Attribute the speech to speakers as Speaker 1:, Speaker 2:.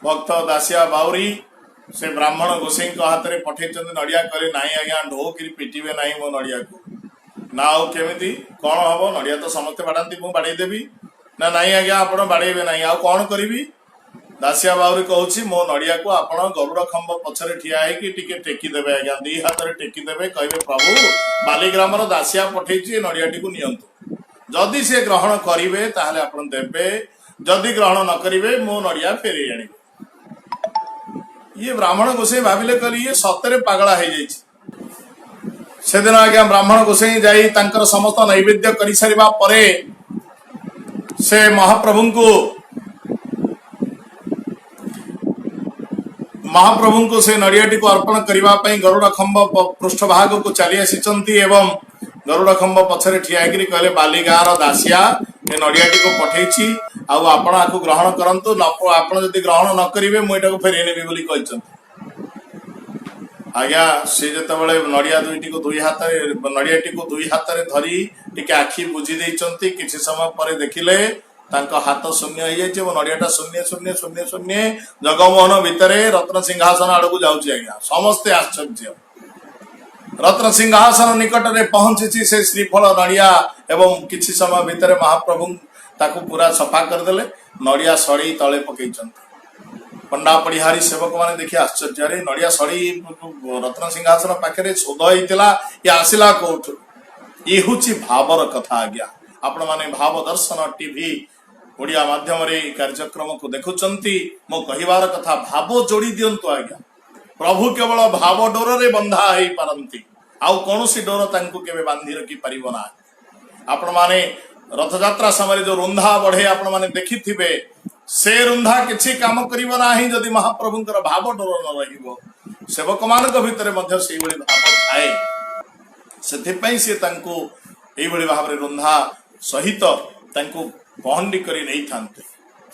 Speaker 1: ଭକ୍ତ ଦାସିଆ ବାଉରୀ ସେ ବ୍ରାହ୍ମଣ ଗୋସାଇଙ୍କ ହାତରେ ପଠେଇଛନ୍ତି ନଡିଆ। କହିଲେ, ନାଇଁ ଆଜ୍ଞା, ଢୋକିରି ପିଟିବେ ନାହିଁ ମୋ ନଡିଆକୁ। ନା, ଆଉ କେମିତି କଣ ହବ? ନଡିଆ ତ ସମସ୍ତେ ବାଡାନ୍ତି, ମୁଁ ବାଡେଇ ଦେବି। ନା, ନାଇଁ ଆଜ୍ଞା, ଆପଣ ବାଡେଇବେ ନାହିଁ। ଆଉ କଣ କରିବି? ଦାସିଆ ବାଉରୀ କହୁଛି, ମୋ ନଡିଆକୁ ଆପଣ ଗରୁଡ ଖମ୍ବ ପଛରେ ଠିଆ ହେଇକି ଟିକେ ଟେକି ଦେବେ ଆଜ୍ଞା, ଦି ହାତରେ ଟେକି ଦେବେ। କହିବେ, ପ୍ରଭୁ, ବାଲିଗ୍ରାମର ଦାସିଆ ପଠେଇଛି, ଏ ନଡିଆଟିକୁ ନିଅନ୍ତୁ। ଯଦି ସେ ଗ୍ରହଣ କରିବେ ତାହେଲେ ଆପଣ ଦେବେ, ଯଦି ଗ୍ରହଣ ନ କରିବେ ମୋ ନଡିଆ ଫେରେଇ ଆଣିବେ। ଇଏ ବ୍ରାହ୍ମଣ ଗୋସାଇ ଭାବିଲେ, କହିଲେ, ଇଏ ସତରେ ପାଗଳା ହେଇଯାଇଛି। ସେଦିନ ଆଜ୍ଞା ବ୍ରାହ୍ମଣ ଗୋସାଇ ଯାଇ ତାଙ୍କର ସମସ୍ତ ନୈବେଦ୍ୟ କରିସାରିବା ପରେ ସେ ମହାପ୍ରଭୁଙ୍କୁ ସେ ନଡିଆଟିକୁ ଅର୍ପଣ କରିବା ପାଇଁ ଗରୁଡ ଖମ୍ବ ପୃଷ୍ଠ ଭାଗକୁ ଚାଲି ଆସିଛନ୍ତି ଏବଂ ଗରୁଡ ଖମ୍ବ ପଛରେ ଠିଆ ହେଇକିରି କହିଲେ, ବାଲି ଗାଁର ଦାସିଆ ଏ ନଡିଆଟିକୁ ପଠେଇଛି, ଆଉ ଆପଣ ଆକୁ ଗ୍ରହଣ କରନ୍ତୁ। ଆପଣ ଯଦି ଗ୍ରହଣ ନ କରିବେ, ମୁଁ ଏଟାକୁ ଫେରେଇ ନେବି ବୋଲି କହିଛନ୍ତି। ଆଜ୍ଞା, ସେ ଯେତେବେଳେ ନଡିଆଟିକୁ ଦୁଇ ହାତରେ ଧରି ଟିକେ ଆଖି ବୁଜି ଦେଇଛନ୍ତି, କିଛି ସମୟ ପରେ ଦେଖିଲେ ତାଙ୍କ ହାତ ଶୂନ୍ୟ ହେଇଯାଇଛି ଏବଂ ନଡିଆଟା ଶୂନ୍ୟ ଶୂନ୍ୟ ଶୂନ୍ୟ ଶୂନ୍ୟ ଜଗମୋହନ ଭିତରେ ରତ୍ନ ସିଂହାସନ ଆଡକୁ ଯାଉଛି। ଆଜ୍ଞା, ସମସ୍ତେ ଆଶ୍ଚର୍ଯ୍ୟ। ରତ୍ନ ସିଂହାସନ ନିକଟରେ ପହଞ୍ଚିଛି ସେ ଶ୍ରୀଫଳ ନଡିଆ ଏବଂ କିଛି ସମୟ ଭିତରେ ମହାପ୍ରଭୁ ତାକୁ ପୁରା ସଫା କରିଦେଲେ। ନଡିଆ ସଢେଇ ତଳେ ପକେଇଛନ୍ତି। ପଣ୍ଡା ପଡ଼ିହାରୀ ସେବକ ମାନେ ଦେଖି ଆଶ୍ଚର୍ଯ୍ୟ, ଆରେ, ନଡିଆ ସଢେଇ ରତ୍ନ ସିଂହାସନ ପାଖରେ ଶୋଧ ହେଇଥିଲା, ଇଏ ଆସିଲା କୋଉଠୁ? ଇଏ ହଉଛି ଭାବର କଥା। ଆଜ୍ଞା, ଆପଣମାନେ ଭାବ ଦର୍ଶନ ଟିଭି ଓଡ଼ିଆ ମାଧ୍ୟମରେ ଏଇ କାର୍ଯ୍ୟକ୍ରମକୁ ଦେଖୁଛନ୍ତି। ମୋ କହିବାର କଥା, ଭାବ ଯୋଡି ଦିଅନ୍ତୁ ଆଜ୍ଞା। ପ୍ରଭୁ କେବଳ ଭାବ ଡୋରରେ ବନ୍ଧା ହେଇପାରନ୍ତି, ଆଉ କୌଣସି ଡୋର ତାଙ୍କୁ କେବେ ବାନ୍ଧି ରଖିପାରିବ ନାହିଁ। ଆପଣମାନେ ରଥଯାତ୍ରା ସମୟରେ ଯୋଉ ରୁନ୍ଧା ବଢେ, ଆପଣମାନେ ଦେଖିଥିବେ, ସେ ରୁନ୍ଧା କିଛି କାମ କରିବ ନାହିଁ ଯଦି ମହାପ୍ରଭୁଙ୍କର ଭାବ ଡୋର ନ ରହିବ। ସେବକମାନଙ୍କ ଭିତରେ ମଧ୍ୟ ସେଇଭଳି ଭାବ ଥାଏ, ସେଥିପାଇଁ ସେ ତାଙ୍କୁ ଏଇଭଳି ଭାବରେ ରୁନ୍ଧା ସହିତ ତାଙ୍କୁ ପହଣ୍ଡି କରି ନେଇଥାନ୍ତି।